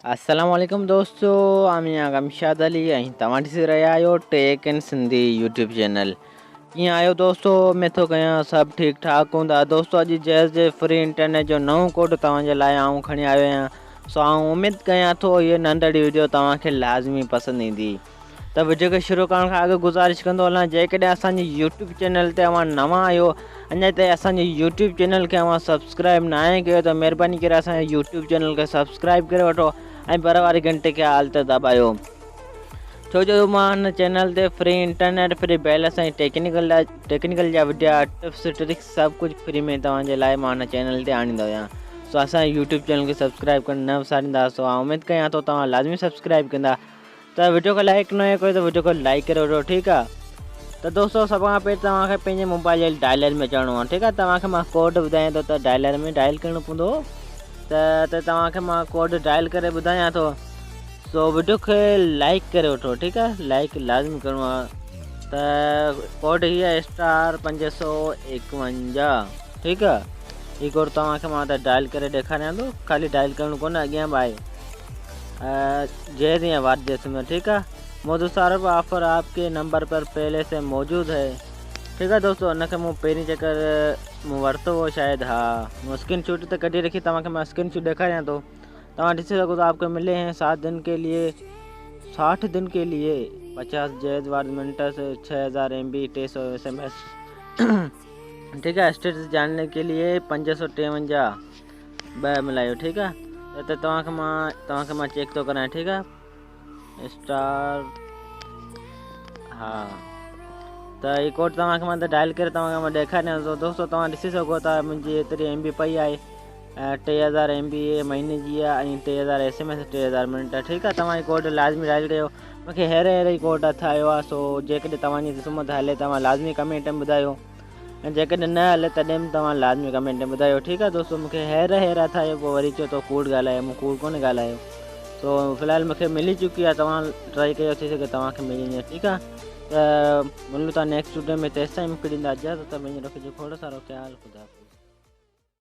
السلام عليڪم دوستو آئون آغا مشاد علي ۽ توهان ڏسي رهيا آهيو tech in Sindhi YouTube channel. ڪيئن آهيو دوستو؟ اميد ٿو ڪيان سڀ ٺيڪ ٺاڪ هوندا. دوستو اڄ جيز جي فري انٽرنيٽ جو نئون ڪوڊ توهان جي لاء آئون کڻي آيو آهيان. سو آئون اميد ڪيان ٿو هي ننڍڙي وڊيو توهان کي لازمي پسند ايندي. ته وڊيو کي شروع ڪرڻ کان اڳ گذارش ڪندو هلان جيڪڏهن اسان جي يوٽيوب چينل تي اوهان نوان آهيو اڃا تائين اسان جي يوٽيوب چينل کي اوهان سبسڪرائب ناهي ڪيو ته مهرباني ڪري اسان جي يوٽيوب چينل کي سبسڪرائب ڪري وٺو ۽ ڀر واري گهنٽي کي آل تي دٻايو ڇو جو مان هن چينل تي free internet free balance ۽ technical جا وڊيا ٽپس ٽرڪس سڀ ڪجهه فري ۾ توهان جي لاء مان هن چينل تي آڻيندو آهيان. سو اسان جي يوٽيوب چينل کي سبسڪرائب ڪرڻ نه وساريندا. سو آئون اميد ڪيان ٿو توهان لازمي سبسڪرائب ڪندا. ته وڊيو کي لائڪ نه ڪيو ته وڊيو کي لائڪ ڪري وٺو ٺيڪ آ. ته دوستو سڀ کان پهرين توهان کي پنهنجي موبائل جي ڊائلر ۾ اچڻو آ ٺيڪ آ. توهان کي مان ڪوڊ ٻڌايان ٿو ته ڊائلر ۾ ڊائل ڪرڻو پوندو ته توهان کي مان ڪوڊ ڊائل ڪري ٻڌايان ٿو. سو وڊيو کي لائڪ ڪري وٺو ٺيڪ آ، لائڪ لازمي ڪرڻو آ. ته ڪوڊ هي آ اسٽار 551 ٺيڪ آ. هي ڪوڊ توهان کي مان ته ڊائل ڪري ڏيکاريان ٿو، خالي ڊائل ڪرڻو ڪونه اڳيان به آهي جيز يا وات جيس ۾ ٺيڪ آ. موجود سارو آفر آپ ڪي نمبر پر پهلي سي موجود هي ٺيڪ آ دوستو. ان کي مون پهرين چڪر مون ورتو هو شايد، ها مون اسڪرين شاٽ ته ڪڍي رکي، توهان کي مان اسڪرين شاٽ ڏيکاريان ٿو. توهان ڏسي سگهو ٿا آپ ڪي ملي هين 7 دن ڪي ليي 60 دن ڪي ليي 50 جيز وارد minutes 6000 M B 300 S M S ٺيڪ آ. اسٽيٽس جاننے ڪي ليي 553 ٻه ملايو ٺيڪ آ. ته توهان کي مان چيڪ ٿو ڪرايان ٺيڪ آ. اسٽار ها ته هي ڪوڊ توهان کي مان ته ڊائل ڪري توهان کي مان ڏيکاريان ٿو دوستو. توهان ڏسي سگهو ٿا منهنجي ايتري ايم بي پئي آهي، 3000 ايم بي مهيني جي آهي ۽ 3000 ايس ايم ايس 3000 منٽ ٺيڪ آ. توهان هي ڪوڊ لازمي ڊائل ڪيو، مونکي هير هير هي ڪوڊ هٿ آيو آ. سو جيڪڏهن توهان جي قسمت هلي توهان لازمي ڪمينٽ ۾ ٻڌايو ۽ جيڪڏهن نه هلي تڏهن به توهان لازمي ڪمينٽ ۾ ٻڌايو ٺيڪ آ دوستو. مونکي هير هير هٿ آيو پوء وري چيو تو ڪوڙ ڳالهايو، مون ڪوڙ ڪونه ڳالهايو. سو في الحال مونکي ملي چڪي آ، توهان ٽرائي ڪيو ٿي سگهي توهان کي ملي وڃي ٺيڪ آ. ته ملون ٿا نيڪسٽ وڊيو ۾، تيستائين مونکي ڏيندا اجازت، پنهنجو رکجو کوڙ سارو خيال، خدا حافظ.